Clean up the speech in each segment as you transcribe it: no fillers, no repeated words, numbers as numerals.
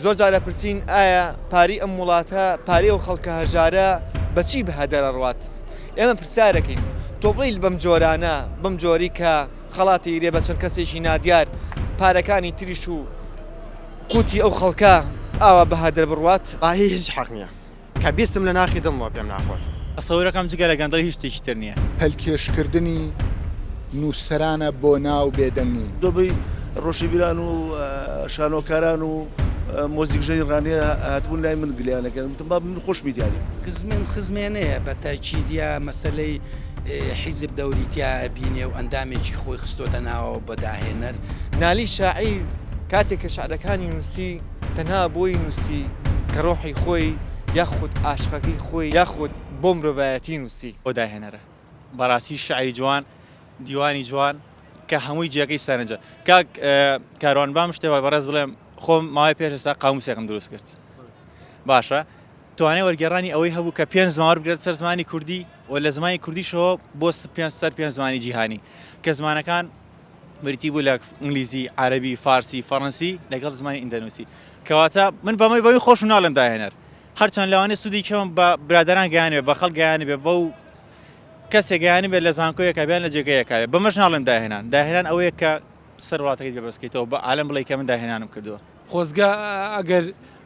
زۆر جار ئەپرسین ئایا پارەی ئەم وڵاتە، پارەی ئەو خەڵکە هەژارە بە چی بەهەدەر ئەڕوات؟ ئێمە پرسیارەکەین تۆ بڵێی بەم جۆرانە، بەم جۆرەی کە خەڵات ئەیرێ بە چەند کەسێکی نادیار، پارەکانی تریش و قوتی ئەو خەڵکە ئاوا بەهەدەر بڕوات؟ وەڵاهی هیچ حەق نیە. کە بیستم لە ناخی دڵمەوە پێم ناخۆش. تەسەورەکەم جگە لە گەندەڵی هیچ شتێکی تر نییە. پەلکێشکردنی نووسەرانە بۆ ناو بێدەنگی. زۆربەی ڕۆشنبیران و شانۆکاران و مۆزیکژەنی ڕانیە هاتبوون لای من گلیان ئەکردن وتم بابە من خۆشمی دیاریم. خزمێن خزمێنەیە بە تەئکید یا مەسەلەی حیزب دەوری تیا ئەبینێ و ئەندامێکی خۆی خستۆتە ناوەوە بە داهێنەر. نالی شاعیر کاتێک کە شعرەکانی نووسی تەنها بۆی نووسی کە ڕۆحی خۆی یاخود عاشقەکەی خۆی یاخود بۆ مرۆڤایەتی نووسی. بۆ داهێنەرە بەڕاستی شعری جوان دیوانی جوان کە هەمووی جێگەی سەرنجە کاک کاروان بام شتێ بەڕێز بڵێم خۆم ماوەی پێش ئێستا قاموسێکم دروست کرد باشە توانای وەرگێڕانی ئەوەی هەبوو کە پێنج زمان وەربگرێت سەر زمانی کوردی و لە زمانی کوردیشەوە بۆ پێنج سەر پێنج زمانی جیهانی کە زمانەکان بریتی بوو لە ئینگلیزی، عەرەبی، فارسی، فەڕەنسی لەگەڵ زمانی ئیندەنوسی. کەواتە من بەمەی بەوی خۆشم ناڵێم داهێنەر. هەرچەند لەوانەیە سوودی کەم بە برادەران گەیانبێ، بە خەڵک گەیانبێ، بەو کەسێک گەیانبێت لە زانکۆیەکە بیان لە جێگەیەکە بێ. بەمەش ناڵێم داهێنان. داهێنان ئەوەیە کە سەر وڵاتەکەت پێ بەرزکەیتەوە، بە عالەم بڵێی کە من داهێنانم کردووە. خۆزگە ئەگەر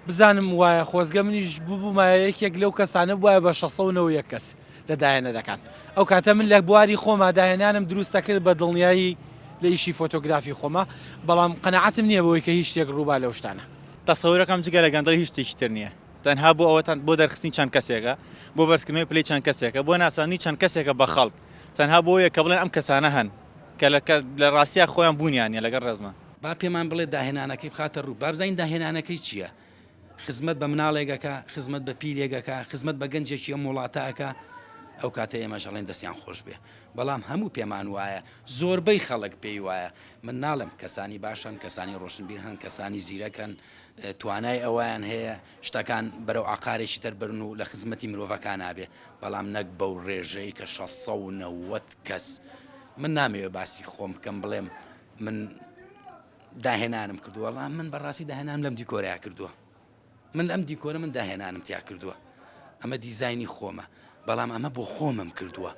بزانم وایە خۆزگە منیش ببوومایە یەکێک لەو کەسانە بوایە بە 691 کەس. لە داهێنەرەکان. ئەو کاتە من لە بواری خۆما داهێنانم دروست دەکرد بە دڵنیایی لە ئیشی فۆتۆگرافی خۆما، بەڵام قەناعەتم نییە بەوەی کە هیچ شتێک ڕووبا لەو شتانە. تەسەورەکەم جگە لە گەندەڵی هیچ شتێکی تر نییە. تەنها بۆ ئەوەتان بۆ دەرخستنی چەند کەسێکە، بۆ بەرزکردنەوەی پلەی چەند کەسێکە، بۆ ناساندنی چەند کەسێکە بە خەڵک. تەنها بۆ ئەوەیە کە بڵێن ئەم کەسانە هەن کە لە کە لە ڕاستیا خۆیان بوونیان نییە لەگەڵ ڕێزمان. با پێمان بڵێ داهێنانەکەی بخاتە ڕوو، با بزانین داهێنانەکەی چییە؟ خزمەت بە مناڵێک ئەکا، خزمەت بە پیرێک ئەکا، خزمەت بە گەنجێکی ئەم وڵاتە ئەکا، ئەو کاتە ئێمەش ئەڵێین دەستیان خۆش بێ. بەڵام هەموو پێمان وایە، زۆربەی خەڵک پێی وایە، من ناڵێم کەسانی باش هەن، کەسانی ڕۆشنبیر هەن، کەسانی زیرەک هەن، توانای ئەوەیان هەیە شتەکان بەرەو ئاقارێکی تر بەرن و لە خزمەتی مرۆڤەکانا بێ، بەڵام نەک بەو ڕێژەی کە 690 کەس. من نامەوێ باسی خۆم بکەم بڵێم من داهێنانم کردووە وەڵا من بەڕاستی داهێنانم لەم دیکۆرەیا کردووە من ئەم دیکۆرە من داهێنانم تیا کردووە ئەمە دیزایانی خۆمە بەڵام ئەمە بۆ خۆمم کردووە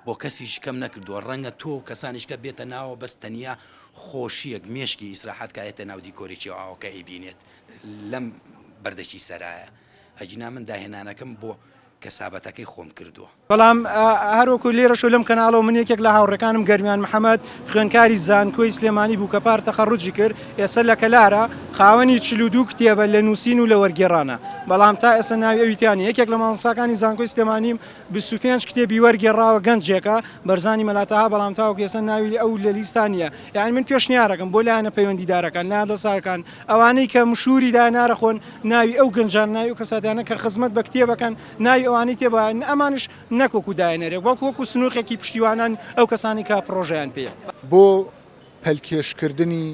بۆ کەسیش کەم نەکردووە ڕەنگە تۆ و کەسانیشکە بێتە ناوە بەس تەنیا خۆشیەک مێشکی ئیسراحەت کایەتە ناو دیکۆرێکی ئاوەکە ئەیبینێت لەم بەردەکی سەرایە ئەگینا من داهێنانەکەم بۆ کەسابەتەکەی خۆم کردووە. بەڵام هەروەکو لێرەش و لەم کەناڵەوە من یەکێک لە هاوڕێکانم گەرمیان محەمەد خوێندکاری زانکۆی سلێمانی بوو کە پار تەخەڕوجی کرد ئێستا لە کەلارە خاوەنی 42 کتێبە لە نووسین و لە وەرگێڕانە بەڵام تا ئێستا ناوی ئەوی تیا نییە یەکێک لە مامۆستاکانی زانکۆی سلێمانیم 25 کتێبی وەرگێڕاوە گەنجێکە بەرزانی مەلا تەها بەڵام تاوەکو ئێستا ناوی ئەو لە لیستا نییە یانی من پێشنیارەکەم بۆ لایەنە پەیوەندیدارەکان لایەن دەسەڵاتەکان ئەوانەی کە مشووری دانارەخۆن ناوی ئەو گەنجانە ناوی ئەو کەساتیانە کە خزمەت بە کتێبەکەن ناوی ئەوانەی تێبایە ئەمانش نەک وەکو داهێنەرێک بەڵکو وەکو سنوقێکی پشتیوانان ئەو کەسانەی کە پڕۆژەیان پێیە. بۆ پەلکێشکردنی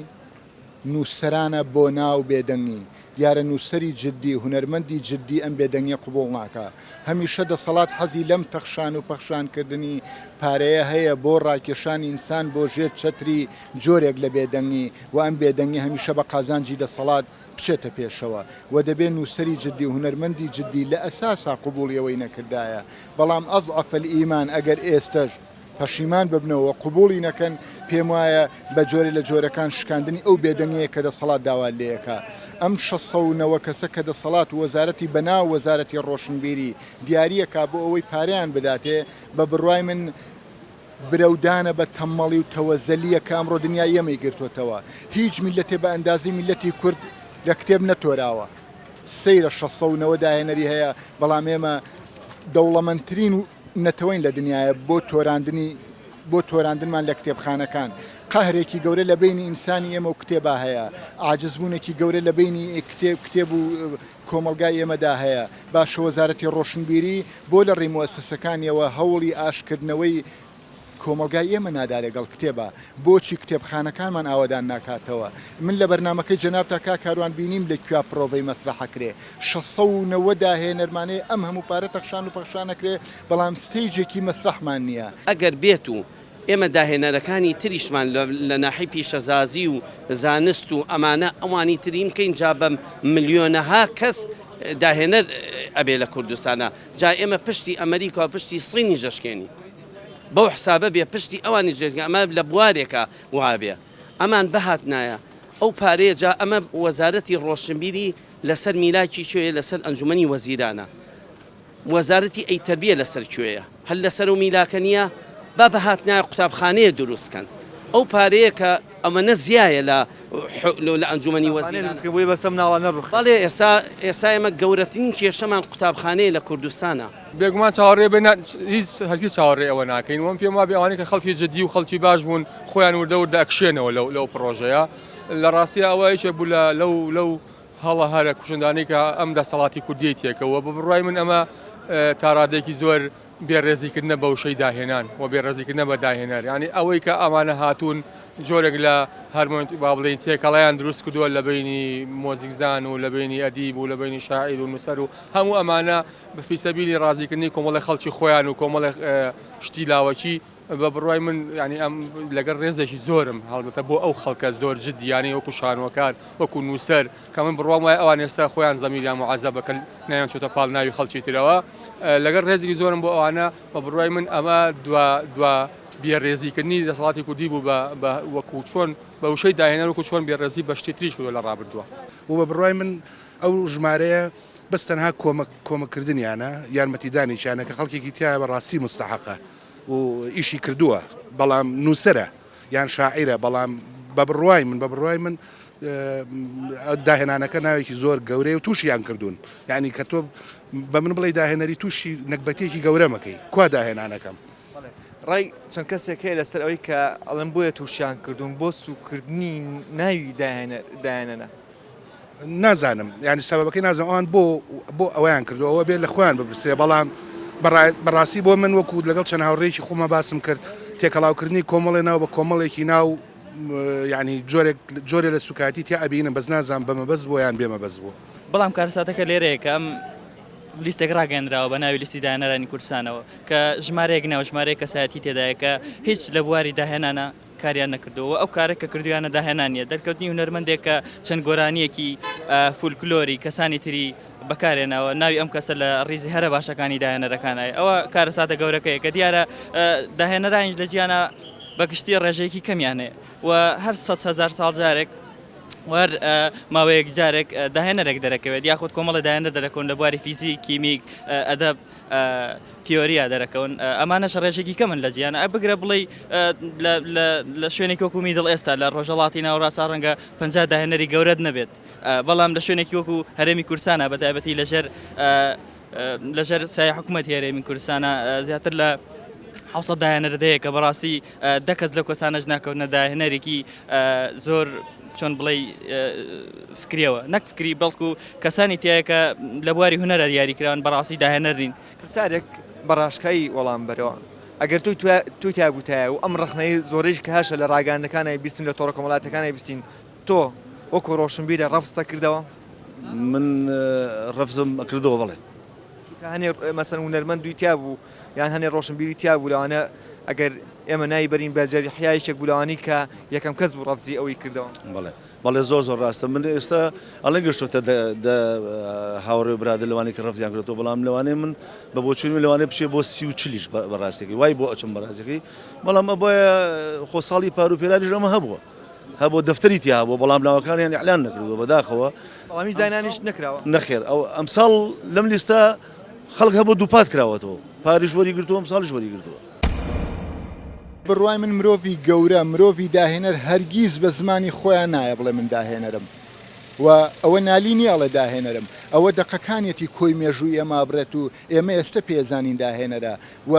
نووسەرانە بۆ ناو بێدەنگی. دیارە نووسەری جددی، هونەرمەندی جددی ئەم بێدەنگیە قبوڵ ناکا. هەمیشە دەسەڵات حەزی لەم تەخشان و پەخشان کردنی پارەیە هەیە بۆ ڕاکێشانی ئینسان بۆ ژێر چەتری جۆرێک لە بێدەنگی و ئەم بێدەنگیە هەمیشە بە قازانجی دەسەڵات بچێتە پێشەوە و دەبێ نووسەری جدی و هونەرمەندی جدی لە ئەساسا قبوڵی ئەوەی نەکردایە بەڵام اضعف الایمان ئەگەر ئێستەش پەشیمان ببنەوە و قبوڵی نەکەن پێموایە بە جۆرێ لە جۆرەکان شکاندنی ئەو بێدەنگەیە کە دەسەڵات داوات لێ ئەکا ئەم 690 کەسە کە دەسەڵات و وەزارەتی بەناو وەزارەتی ڕۆشنبیری دیاریەکا بۆ ئەوەی پارەیان بداتێ بە بڕوای من برەودانە بە تەممەڵی و تەوەزەلییە کە ئەمڕۆ دنیای ئێمەی گرتۆتەوە. هیچ میللەتێ بە ئەندازەی میللەتی کورد لە کتێب نەتۆراوە. سەیرە 690 داهێنەری هەیە، بەڵام ئێمە دەوڵەمەندترین نەتەوەین لە دنیایا بۆ تۆراندنی بۆ تۆراندنمان لە کتێبخانەکان. قەهرێکی گەورە لە بەینی ئینسانی ئێمە و کتێبا هەیە. عاجزبوونێکی گەورە لە بەینی کتێب کتێب و کۆمەڵگای ئێمەدا هەیە. باشە وەزارەتی ڕۆشنبیری بۆ لە ڕێی موئەسەسەکانیەوە هەوڵی ئاشتکردنەوەی کۆمەڵگای ئێمە نادا لەگەڵ کتێبا؟ بۆچی کتێبخانەکانمان ئاوەدان ناکاتەوە؟ من لە بەرنامەکەی جەنابتا کاک کاروان بینیم لە کویا پرۆڤەی مەسرەح ئەکرێ 690 داهێنەرمان هەیە ئەم هەموو پارە تەخشان و پەخشان ئەکرێ بەڵام ستەیجێکی مەسرەحمان نیە. ئەگەر بێت و. ئێمە داهێنەرەکانی تریشمان لە ناحی پیشەزازی و زانست و ئەمانە ئەوانی ترین بکەین جا بە ملیۆنەها کەس داهێنەر ئەبێ لە کوردستانا جا ئێمە پشتی ئەمریکا و پشتی سینیش دەشکێنین بەو حسابە بێ پشتی ئەوانیش دەشکێنین ئەمە لە بوارێکا وابێ ئەمان بهاتنایە ئەو پارەیە جا ئەمە وەزارەتی ڕۆشنبیری لەسەر میلاکی کوێیە لەسەر ئەنجومەنی وەزیرانە وەزارەتی ئەی تەربیە لەسەر کوێیە هەر لەسەر ئەو میلاکە نییە با بهاتنایە قوتابخانەیە دروست کەن ئەو پارەیە کە ئەوەنە زیایە لە لە ئەنجومەنی وەزیران بۆی بەسە مناڵان نەڕوخێ. بەڵێ ئێستا ئێستا ئێمە گەورەترین کێشەمان قوتابخانەیە لە کوردستانا. بێگومان چاوەڕێ بێ هیچ هەرگیز چاوەڕێ ئەوە ناکەین وم پێم وابێ ئەوانەی کە خەڵکی جدی و خەڵکی باش بوون خۆیان وردە وردە ئەکشێنەوە لەو لەو پڕۆژەیە لە ڕاستیا ئەوە یەکێک بوو لە لەو لەو هەڵە هەرە کوشندانەی کە ئەم دەسەڵاتی کوردیەی تێکەوە بە بڕوای من ئەمە تاڕادەیەکی زۆر بێڕێزیکردنە بە وشەی داهێنان و بێڕێزیکردنە بە داهێنەر یانی ئەوەی کە ئەمانە هاتوون جۆرێک لە هەرمۆن با بڵێین تێکەڵیان دروست کردووە لە بینی مۆزیکزان و لە بینی ئەدیب و لە بینی شاعیر و نووسەر و هەموو ئەمانە بە فیسەبیلی ڕازیکردنی کۆمەڵی خەڵکی خۆیان و کۆمەڵی شتی لاوەکی بە بڕوای من یانی ئەم لەگەڵ ڕێزێکی زۆرم هەڵبەتە بۆ ئەو خەڵکە زۆر جدیانەی وەکو شانۆکار وەکو نووسەر کە من بڕوام وایە ئەوان ئێستا خۆیان زەمیریان معەزەبە کە نایان چۆتە پاڵ ناوی خەڵکی ترەوە لەگەڵ ڕێزێکی زۆرم بۆ ئەوانە بە بڕوای من ئەمە دوا دوا بێڕێزیکردنی دەسەڵاتی کوردی بوو بە وەکو چۆن بە وشەی داهێنەر وەکو چۆن بێڕێزی بە شتی تریش کردووە لە ڕابردووە. و بە بڕوای من ئەو ژمارەیە بەس تەنها کۆمەک کۆمەککردنیانە یارمەتیدانێکیانە کە خەڵکێکی تیایە بە ڕاستی موستەحەقە و ئیشی کردووە بەڵام نووسەرە یان شاعیرە بەڵام بە بڕوای من بە بڕوای من داهێنانەکە ناوێکی زۆر گەورەیە و تووشیان کردوون یعنی کە تۆ بە من بڵێ داهێنەری تووشی نەگبەتێکی گەورەمەکەی کوا داهێنانەکەم ڕای چەند کەسێک هەیە لەسەر ئەوەی کە ئەڵێن بۆیە تووشیان کردوون بۆ سوکردنی ناوی داهێنەرە نازانم یانی سەبەبەکەی نازانم ئەوان بۆ بۆ ئەوەیان کردو ئەوە بێ لە خۆیان بپرسێ بەڵام بەڕاستی بۆ من وەکو لەگەڵ چەند هاوڕێکی خۆمە باسم کرد تێکەڵاوکردنی کۆمەڵێ ناو بە کۆمەڵێکی ناو یعنی جۆرێک جۆرێ لە سوکایەتی تیا ئەبینم بەس نازانم بە مەبەست بووە یان بێ مەبەست بووە. بەڵام کارەساتەکە لێرەیە کە ئەم لیستێک ڕاگەیەندراوە بە ناوی لیستی داهێنەرانی کوردستانەوە کە ژمارەیەک ناو ژمارەیەک کەسایەتی تێدایە کە هیچ لە بواری داهێنانە کاریان نەکردووە و ئەو کارە کە کردویانە داهێنان نیە، دەرکەوتنی هونەرمەندێک کە چەند گۆرانییەکی فولکلۆری کەسانی تری بەکارهێناوە، ناوی ئەم کەسە لە ڕیزی هەرە باشەکانی داهێنەرەکانایە، ئەوە کارەساتە گەورەکەیە کە دیارە داهێنەرانیش لە جیهانا بە گشتی ڕێژەیەکی کەمیان هەیە و هەر 100,000 ساڵ جارێک و هەر ماوەیەک جارێک داهێنەرێک دەرەکەوێت یاخود کۆمەڵی داهێنەر دەرەکەون لە بواری فیزیک، کیمیک، ئەدەب، تیۆرییە دەرەکەون ئەمانەش ڕێژێکی کەمن لە جیهان ئە بگرە بڵێی لە شوێنێکی وەکو middle ئێستا لە ڕۆژهەڵاتی ناوەڕاستا ڕەنگە 50 داهێنەری گەورەت نەبێت بەڵام لە شوێنێکی وەکو هەرێمی کوردستانە بە تایبەتی لەژێر لەژێر سایە حکوومەت هەرێمی کوردستانە زیاتر لە 600 داهێنەر هەیە کە بەڕاستی دە کەس لەو کەسانەش ناکەونە داهێنەرێکی زۆر چۆن بڵێ فکریەوە نەک فکری بەڵکو کەسانی تایە کە لە بواری هونەرە دیاری کراون بەڕاستی داهێنەر نین. پرسیارێک بە ڕاشکاوی وەڵام بەرەوە، ئەگەر تۆی تۆی تیا بووتایە و ئەم ڕەخنەی زۆرەیش کە هەشە لە ڕاگەیاندنەکانای بیستین لە تۆڕە کۆمەڵایەتیەکانای بیستین تۆ وەکو ڕۆشنبیرە ڕەفزت ئەکردەوە؟ من ڕەفزم ئەکردەوە بەڵێ. چونکە هەنێ مەسەن هونەرمەند دوی تیا بوو یان هەنێ ڕۆشنبیری تیا بوو لەوانە ئەگەر ئێمە ناوی بەرین بە جەریحیا یەکێک بوو لەوانەی کە یەکەم کەس بوو ڕەفزی ئەوەی کردەوە. بەڵێ بەڵێ زۆر زۆر ڕاستە من ئێستا ئەڵێن گەشتۆتە دە هاوڕێ و برادەر لەوانەی کە ڕەفزیان کردۆتەوە بەڵام لەوانەیە من بە بۆچوونی من لەوانەیە بچێ بۆ سی و چلیش بە ڕاستیەکەی وای بۆ ئەچم بە ڕاستیەکەی بەڵام ئەبوایە خۆ ساڵی پار و پێراریش ئەمە هەبووە هەبوو دەفتەری تیا هەبوو بەڵام ناوەکانیان ئیعلان نەکردووە بەداخەوە بەڵام هیچ داینانیش نەکراوە نەخێر ئەو ئەمساڵ لەم لیستە خەڵک هەبوو دووپات کراوەتەوە پاریش وەری گرتووە ئەمساڵیش وەری گرتووە. بڕوای من مرۆڤی گەورە، مرۆڤی داهێنەر هەرگیز بە زمانی خۆیان نایە بڵێ من داهێنەرم و ئەوە نالی نییە ئەڵێ داهێنەرم، ئەوە دەقەکانیەتی کۆی مێژووی ئێمە ئەبڕێت و ئێمە ئێستە پێیەزانین داهێنەرە و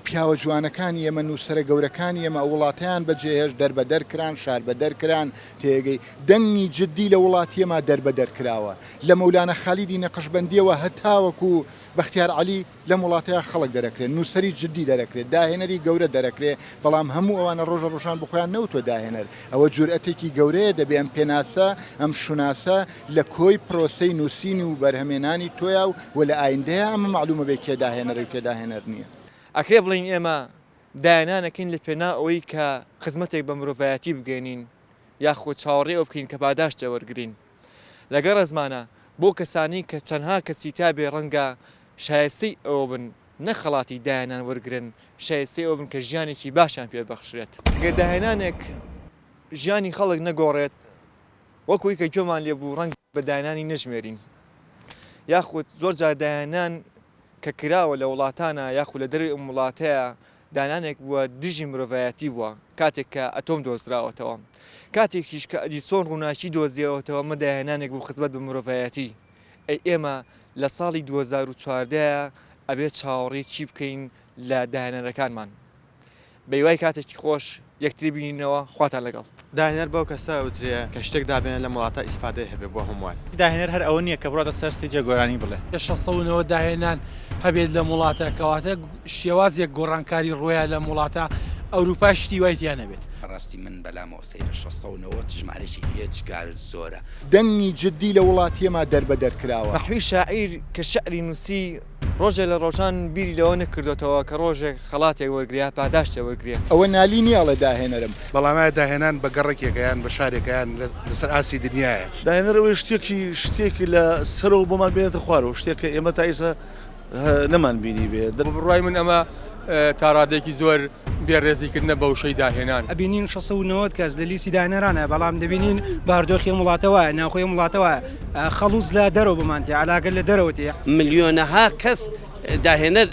پیاوە جوانەکانی ئێمە، نووسەرە گەورەکانی ئێمە ئەو وڵاتەیان بەجێهێشت، دەربەدەر کران، شاربەدەر کران، تێگەی دەنگی جدی لە وڵاتی ئێمە دەربەدەر کراوە. لە مەولانا خالیدی نەقشبەندییەوە هەتاوەکو بەختیار عەلی، لەم وڵاتەیا خەڵک دەرەکرێ، نووسەری جدی دەرەکرێ، داهێنەری گەورە دەرەکرێ، بەڵام هەموو ئەوانە ڕۆژە ڕۆژان بۆ خۆیان نەوتوە داهێنەر. ئەوە جورئەتێکی گەورەیە دەبێ ئەم پێناسە، ئەم شوناسە لە کۆی پرۆسەی نووسین و بەرهەمێنانی تۆیا و و لە ئایندەیا ئەمە مەعلوومە بێ کێ داهێنەرە و کێ داهێنەر نییە. ئەکرێ بڵێین ئێمە. داهێنانەکەین لە پێناو ئەوەی کە خزمەتێک بە مرۆڤایەتی بگەێنین یاخود چاوەڕێی ئەوە بکەین کە پاداشتێ وەرگرین. لەگەڵ ڕێزمانە بۆ کەسانی کە چەندها کەسی تابێ ڕەنگە شایستەی ئەوە بن نەک خەڵاتی داهێنان وەرگرن، شایستەی ئەوە بن کە ژیانێکی باشیان پێ ببەخشرێت. گەر داهێنانێک ژیانی خەڵک نەگۆڕێت وەک ئەوەی کە گوێمان لێ بوو ڕەنگە بە داهێنانی نەژمێرین. یاخود زۆر جار داهێنان کە کراوە لە وڵاتانا یاخود لە دەرەوەی ئەم وڵاتەیە دانانێک بووە دژی مرۆڤایەتی بووە کاتێک کە ئەتۆم دۆزراوەتەوە کاتێکیش کە ئەدیسۆن ڕووناکی دۆزیەوەتەوە ئەمە داهێنانێک بوو خزمەت بە مرۆڤایەتی ئەی ئێمە لە ساڵی 2014 ئەبێت چاوەڕێی چی بکەین لە داهێنەرەکانمان بەیوای کاتێکی خۆش یەکتری بینینەوە خواتان لەگەڵ. داهێنەر بەو کەسە ئەوترێ کە شتێک دابێنێ لەم وڵاتە ئیسفادەی هەبێ بۆ هەمووان. داهێنەر هەر ئەوە نییە کە بڕواتە سەر ستەیجێ گۆرانی بڵێ. 690 داهێنان هەبێت لەم وڵاتە کەواتە شێوازێک گۆڕانکاری ڕوویا لەم وڵاتە ئەوروپا شتی وای تیا نەبێت. بەڕاستی من بەلامەوە سەیرە 690 ژمارەیەکی ئێجگار زۆرە. دەنگی جدی لە وڵاتیەما دەربەدەر کراوە. مەحوی شاعیر کە شعری نووسی ڕۆژێ لە ڕۆژان بیری لەوە نەکردۆتەوە کە ڕۆژێک خەڵاتێک وەرگرێ یا پاداشتێ وەرگرێ. ئەوە نالی نیە ئەڵێ داهێنەرم. بەڵام ئایا داهێنان بە گەڕەکێکە یان بە شارێکە یان لەسەر ئاستی دنیایە؟ داهێنەر ئەوەیە شتێکی شتێک لە سەرەوە بۆمان بێنێتە خوارەوە، شتێک کە ئێمە تا ئیستا نەمان بینیبێ. بە بڕوای من ئەمە تا ڕادەیەکی زۆر بێ ڕێزی کردنە بە وشەی داهێنان. ئەبینین 690 کەس لە لیستی داهێنەرانە، بەڵام دەبینین باردۆخی ئەم وڵاتە وایە، ناوخۆی ئەم وڵاتە وایە، خەڵوز لە دەرەوە بۆمان تێ، عەلاگە لە دەرەوە تێ. ملیۆنەها کەس داهێنەر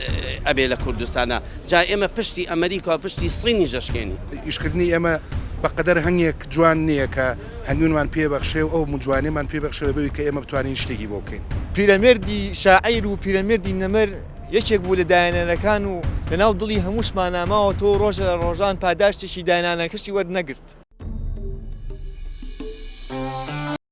ئەبێ لە کوردستانا، جا ئێمە پشتی ئەمریکا و پشتی سینیش دەشکێنین. ئیشکردنی ئێمە بە قەدەر هەنگێک جوان نییە کە هەنگوینمان پێ بەخشێ و ئەو جوانیەمان پێ بەخشێ بەبێ ئەوی کە ئێمە بتوانین شتێکی بۆ بکەین. پیرەمێردی شاعیر و پیرەمێردی نەمر یەکێک بوو لە داهێنەرەکان و لەناو دڵی هەمووشمانا ماوەتەوە و ڕۆژێ لە ڕۆژان پاداشتێکی داهێنانەکەشی وەرنەگرت.